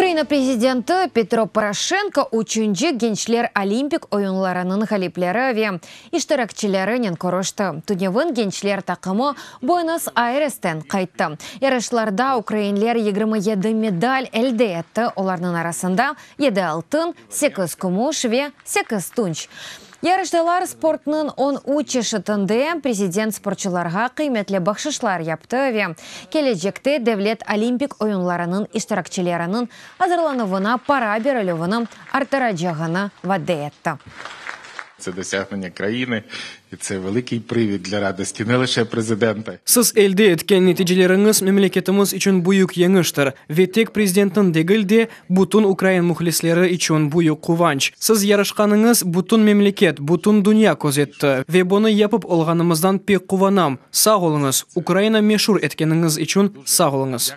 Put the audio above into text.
Ukraina prezidenti Petro Poroşenko üçünci Gençler Olimpik oyunlarınıñ ğalipleri ve iştirakçilerinen körüşti. Tünevin gençler taqımı Buenos-Ayresten qayttı. Yarışlarda ukrainler 27 medal elde etti, olarnıñ arasında yedi altın, sekiz kümüş ve sekiz tunç. Yarıştılar sportnıñ 13 çeşitinde. Prezident sportçularğa qıymetli bahşışlar yaptı ve kelecekte devlet Olimpik oyunlarınıñ iştirakçileriniñ azırlanuvına para berilüvini arttıracağını vade etti. Це досягнення країни, і це великий привід для радості не лише президента. Siz elde etken neticeleriñiz memleketimiz içün büyük yeñiştir ve tek prezidentniñ degil de, bütün ukrain mühlisleri içün büyük quvanç. Siz yarışqanıñız bütün memleket, bütün dünya közetti ve bunı yapıp olğanımızdan pek quvanam. Sağ oluñız, Ukraina meşur etkeniñiz içün sağ oluñız.